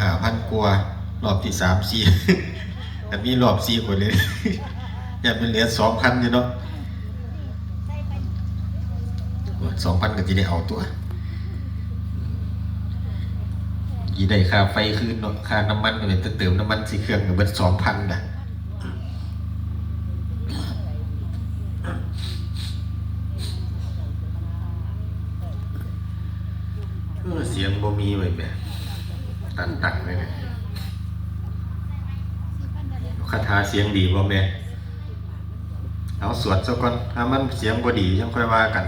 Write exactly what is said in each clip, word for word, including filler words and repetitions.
ห้าพันกว่า รอบที่สามสี่ อันนี้รอบสี่กว่าเลย ยังเป็นเหลือสองพันอยู่เนาะ สองพันก็จะได้เอาตัว ยี่ได้ค่าไฟคืนเนาะ ค่าน้ำมันก็เป็นเติมน้ำมันสิเครื่องก็เบิดสองพันนะ เออ เสียงบ่มีไว้แหม ตันๆ เลยเนี่ย คาถาเสียงดีบ่แม่ เอาสวดซะก่อน ถ้ามันเสียงบ่ดียังค่อยว่ากัน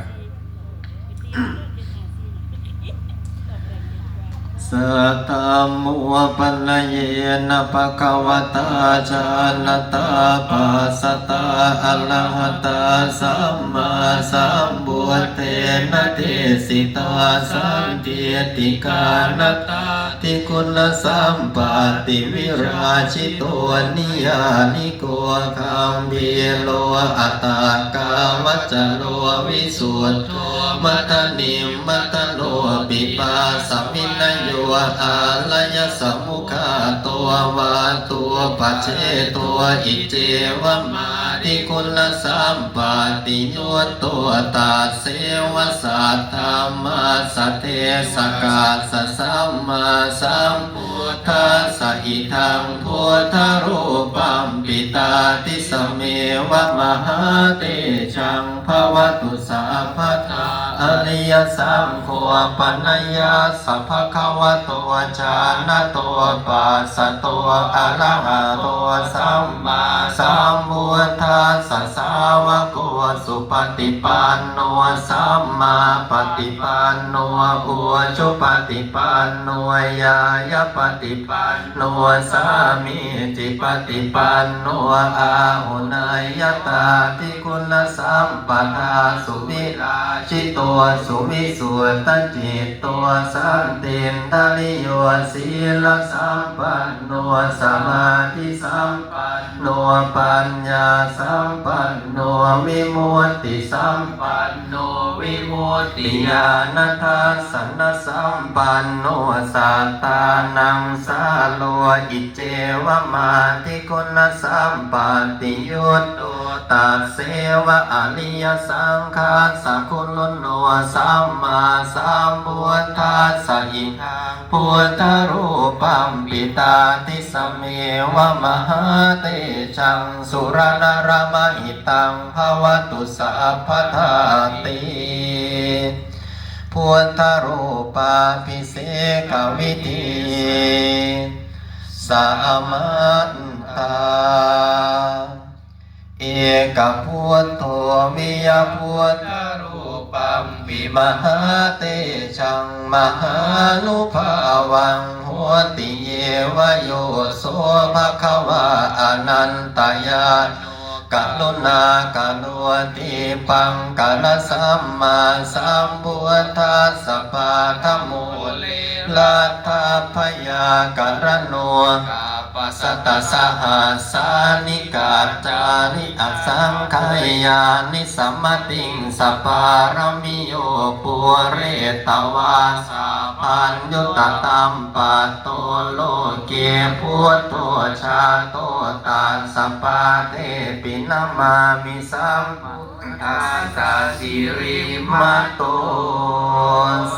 Saddhammo paṇayena bhagavatā jānatā passatā arahatā sammāsambuddhena desitā sandiṭṭhikā natthāguṇasampatti virājito niyyāniko gambhīro athakavacaro visuddho madanimmantaro pi pāsavinayo ālayasamukhāto vātūpaseṭṭho iccevamādiguṇasampatti yutto tasseva saddhammassa desakassa sammāsambuddhassa idaṃ buddharūpampi tatthīsameva mahātejaṃ bhavatu sabbadā. Ariyasaṅgho paṇāyassa bhagavato jānato passato arahato sammāsambuddhassa sāvako supaṭipanno sammāpaṭipanno ujupaṭipanno ñāyapaṭipanno sāmīcipaṭipanno āhuneyyatādi guṇasampadāsu virājito suvisuddhacitto santindriyo sīlasampanno samādhisampanno paññāsampanno vimuttisampanno vimuttiñāṇadassanasampanno sattānaṃ sāro iccevamādiguṇasampatti yutto tasseva ariyasaṅghassa guṇuno sammāsambuddhassa idaṃ buddharūpampi tatthīsameva mahātejaṃ sudaraṇaramahittaṃ bhavatu sabbadā ti. Buddharūpābhisekavidhī samantā ekabuddho viya buddharūpampi mahātejaṃ mahānubhāvaṃ hoti yeva yo so bhagavā anantañāṇo karuṇākaro dipaṅkarasammāsambuddhassa pādamūle laddhabbyakāraṇo kappasatasahassāni kaccāni asaṅkheyāni samatiṃsa pāramiyo pūretvā sabbaññutapaṃ patto loke buddho jāto tassa pādepi namāmi sambuddhassa sirīmato.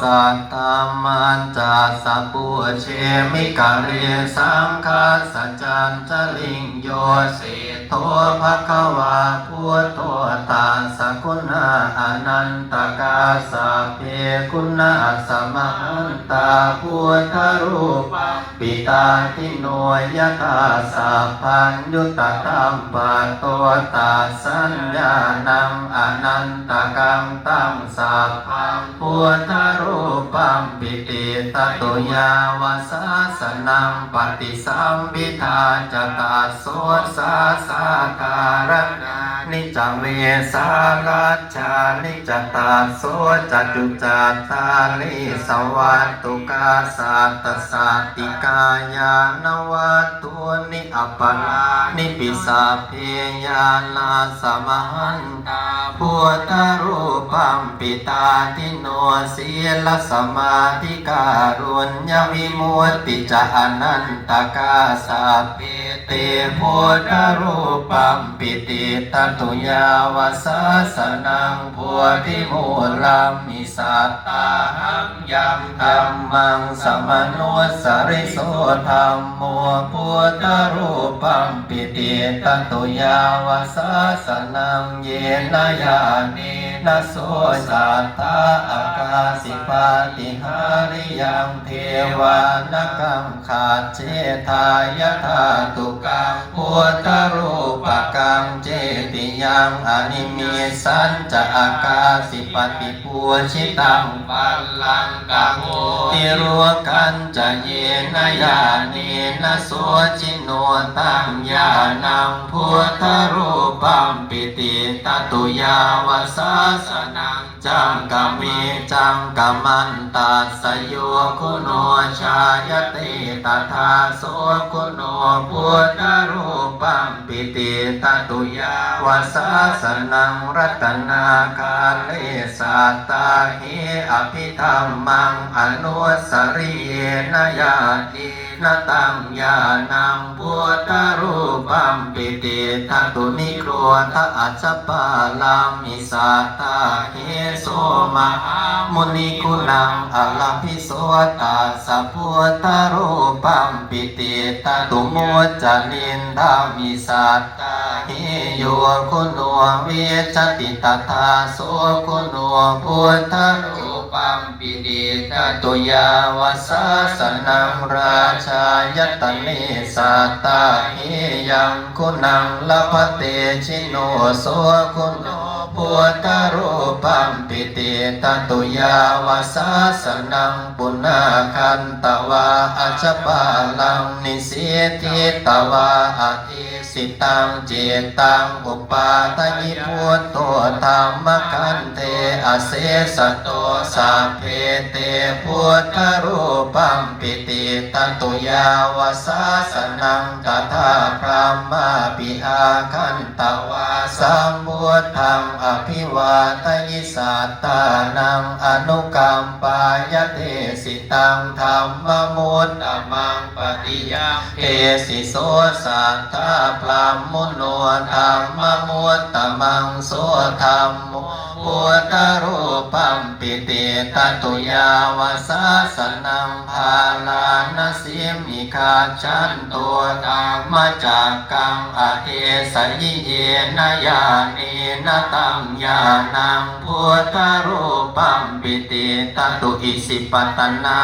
Saddhammañcassa pūjemi kāle saṅghassa cañcaliṃ yo se tho bhagavā buddho tassa guṇā anantakā sabbe guṇassa mahantā buddharūpampi dakkhiṇo yathā sabbaññutapaṃ patto tassaṃ ñāṇaṃ anantakaṃ taṃ sabbaṃ buddharūpampi tiṭṭhatu yāva sāsanaṃ paṭisambidhā ca tas so sāsā kāraṇāni ca vesālajjāni ca tas so catucattāḷīsavatthu kā satta sattikā yāna vattūni aparāṇi pi sabbe yānassa mahantā buddharūpampi dakkhiṇo sīla samādhi kāruñña vimutti ca anantakā, sabbe te buddharūpam pitiṭṭhatu yāva sāsanaṃ. Bodhimūlamhi sattāhaṃ, yaṃ dhammaṃ samanussari, so dhammo buddharūpam pitiṭṭhatu yāva sāsanaṃ. Yena ñāṇena so satthā, akāsi pāṭihāriyaṃ, devānaṃ kaṅkhajjetha yathāthukaṃ. Buddharūpakaṃ cetiyaṃ animissañca, akāsi paṭibujjhitaṃ pallaṅkaṃ bodhirukkhañca. Yena ñāṇena so jino, taṃ ñāṇaṃ buddharūpam pitiṭṭhatu yāva sāsanaṃ. Caṅkame caṅkamantassa yo guṇo, jāyate tadā so guṇo, buddharūpam pitiṭṭhatu yāva sāsanaṃ. Ratanaghare sattāhi abhidhammaṃ anussari, yena ñāṇena taṃ ñāṇaṃ buddharūpam pitiṭṭhatu. Nirodha ajjhapāramī sattāhi, so mahāmuni guṇaṃ ārabbhi, so tassa buddharūpam pitiṭṭhatu. Muccarindāni sattāhi, yo guṇo vijjati tadā so guṇo, buddharūpam pitiṭṭhatu yāva sāsanaṃ. Rājāyatane sattāhi, yaṃ guṇaṃ labhate jino, so guṇo buddharūpam pitiṭṭhatu yāva sāsanaṃ. Puṇṇakkhandvā ajjhapāraṃ, nisīditvā adhi sitaṃ, cittaṃ upādāyi buddho, dhammakkhandhe asesato. Sabbe te buddharūpam pitiṭṭhatu yāva sāsanaṃ. Tadā brahmāpi āgantvā, sambuddhaṃ abhivādayi, sattānaṃ anukampāya, desi taṃ dhammamuttamaṃ patiññāṇesi. So satthā brahmuṇo dhammamuttamaṃ, so dhammo buddharūpam pitiṭṭhatu yāva sāsanaṃ. Bārāṇasiṃ gacchanto dhammacakkaṃ adesayi, yena ñāṇena taṃ ñāṇaṃ buddharūpam pitiṭṭhatu. Isipatana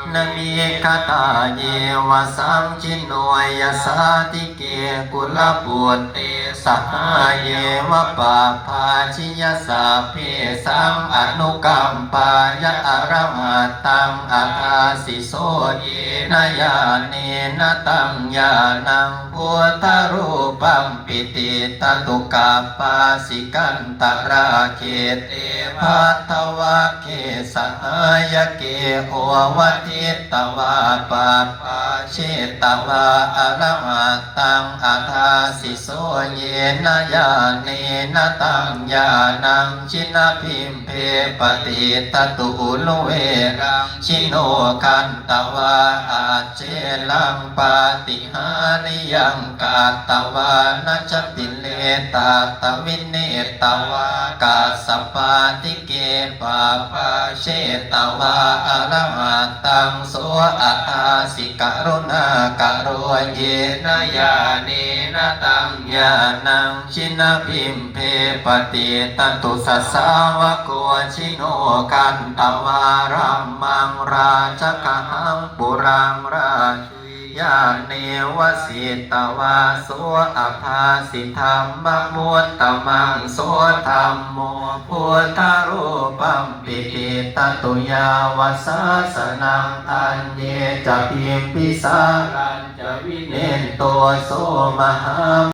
migadāyeva saṅjino, yasādhike kulaputte sahāyeva pabbājiya, sabbesaṃ anukampāya arahantaṃ adāsi so, yena ñāṇena taṃ ñāṇaṃ buddharūpam pitiṭṭhatu. Kappāsi kantalāgete bhaddavagge sahāyake, ovaṭitvā pabbājetvā arahantaṃ adāsi so, yena ñāṇena taṃ ñāṇaṃ jinabimbhe patiṭṭhatu. Uruvelaṃ jino khandvā accelaṃ pāṭihāriyaṃ, katvāna catiletthaṃ tavinetvā kassapādi ke, pabbājetvā arahantaṃ so, adāsi karuṇākaro, yena ñāṇena taṃ ñāṇaṃ jinabimbhe patiṭṭhatu. Sasāvako jino khandvā dhammaṃ rājagahaṃ puraṃ, rāju yāneva sitvā so, abhāsi dhammamuttamaṃ, so dhammo buddharūpam pitiṭṭhatu yāva sāsanaṃ. Aññe ca bimbisārañca vinendo so, mahā